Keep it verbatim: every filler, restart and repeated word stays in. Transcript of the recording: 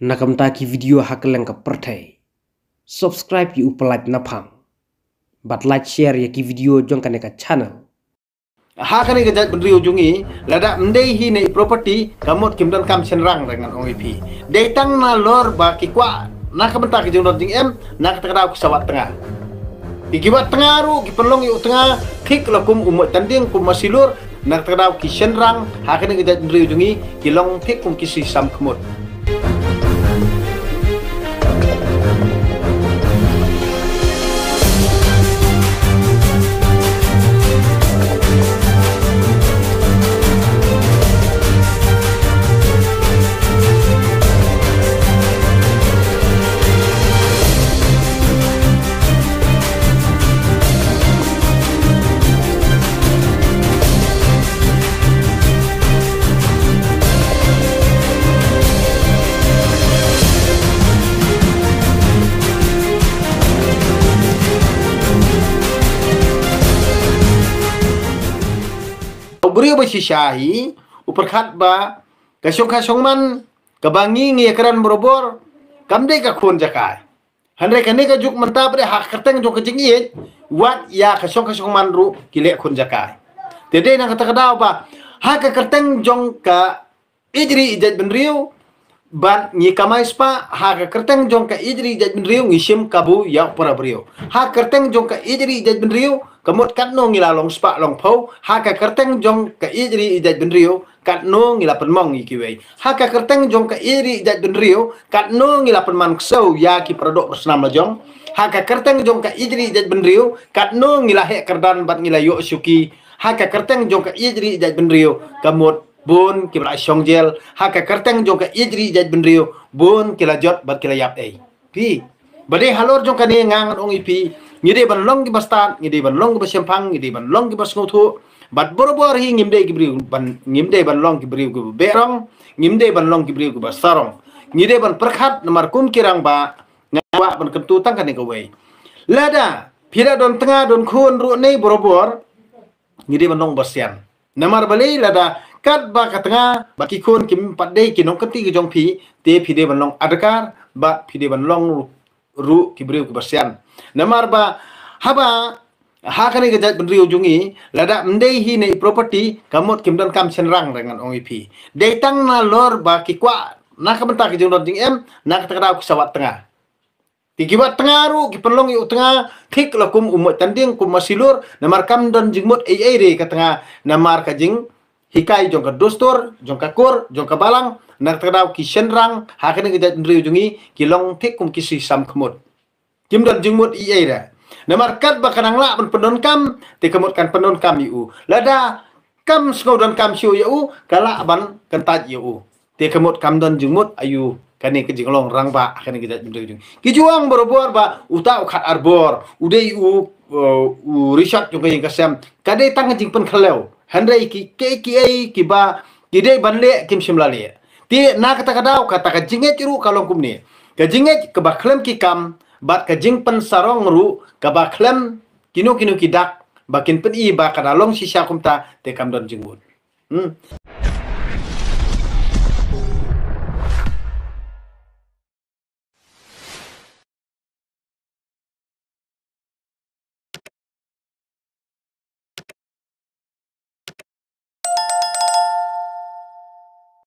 Na ka bynta ki video ha kylleng ka pyrthei, subscribe ïa u Pyllait Naphang bad like share ïa ki video jong kane ka channel. Ha kane ka jaitbynriew jong ngi, lada ym dei hi ne i property, ka mut kim donkam shynrang re ngan ong ïa phi. Dei tang nalor ba ki kwah na ka bynta ki jingdon jingem, na kata ka daw ki sa wad tnga. Ki, ki wad tnga ruh, ki pynlong ïa u tnga thik la kum u Moitanding, kum u Masilur, na kata ka daw ki shynrang ha kane ka jaitbynriew jong ngi, ki long thik kum ki shisam khmut. U briew ba shisha hi u pyrkhat ba ka shongkha shongman kaba ngi ngi ïakren barabor kam dei ka khun jaka. Hynrei kane ka juk mynta ba dei ha ka kyrteng jong ka jingïeit, wat ïa ka shongkha shongman ruh ki leh khun jaka. Te dei na kata ka daw ba ha ka kyrteng jong ka ïeit ri ïeit jaitbynriew bad ngi kamai spah, ha ka kyrteng jong ka ïeit ri ïeit jaitbynriew ngi shim kabu ïa u para briew. Ha ka kyrteng jong ka ïeit ri ïeit jaitbynriew ka mut katno ngi la long spah long phew, ha ka kyrteng jong ka ïeit ri ïeit jaitbynriew katno ngi la pynmong ïa kiwei. Ha ka kyrteng jong ka ïeit ri ïeit jaitbynriew katno ngi la pynman ksew ïa ki paradoh para snam la jong. Ha ka kyrteng jong ka ïeit ri ïeit jaitbynriew katno ngi la heh kyrdan bad ngi la ïoh shuki. Ha ka kyrteng jong ka ïeit ri ïeit jaitbynriew ka mut bun kiba la shong jel. Ha ka kyrteng jong ka ïeit ri ïeit jaitbynriew bun ki la jot bad ki la ïap ei. Phi, ba dei halor jong kane nga ngan ong ïa phi, ngi dei ban long kiba stad, ngi dei ban long kiba shemphang, ngi dei ban long kiba sngewthuh. Bad barabor hi ngim dei ki briew ban, ngim dei ban long ki briew kiba behrong, ngim dei ban long ki briew kiba sarong. Ngi dei ban pyrkhat namar kum ki rangbah, nga kwah ban kyntu tang kane kawei. Lada phi da don tnga don khun ruh ne barabor, ngi dei ban long ba sian. Namar balei? Lada katba ka tnga bad ki khun kim pat dei ki nongkynti ki jong phi, te phi dei ban long adkar bad phi dei ban long ruh ki briew kiba sian. Namar ba haba ha kane ka jaitbynriew jong ngi, lada ym dei hi ne i property, ka mut kim donkam shynrang re ngan ong ïa phi. Dei tang nalor ba ki kwah na ka bynta ki jingdon jingem, na kata ka daw ki sa wad tnga. Ki, ki wad tnga ruh, ki pynlong ïa u tnga thik la kum u Moitanding, kum u Masilur, namar kam don jingmut ei ei re ka tnga, namar ka jinghikai jong ka dustur, jong ka kur, jong ka balang, na kata ka daw ki shynrang ha kane ka jaitbynriew jong ngi, ki long thik kum ki shisam khmut. Kim don jingmut ei ei re. Namar katba ka nang lah ban pyndonkam, te ka mut kan pyndonkam ïa u. Lada kam sngew donkam shuh ïa u, ka lah ban kyntait ïa u. Te ka mut kam don jingmut aïu kane ka jinglong rangbah ha kane ka jaitbynriew jong ngi. Ki ju ong barabor ba uta u Khat Arbor u dei u, uh, u Richard jong ka ïing ka sem. Ka dei tang ka jingpynkhlaiñ. Hynrei ki, ki, ki ei kiba ki dei ban leh kim shym la leh. Te na kata ka daw kata ka jingngeit ruh ka long kumne. Ka jingngeit kaba khlem ki kam bad ka jingpynsarong ruh kaba khlem kino kino ki dak ba kin pyni ba ka da long shisha kumta, te kam don jingmut. Hmm.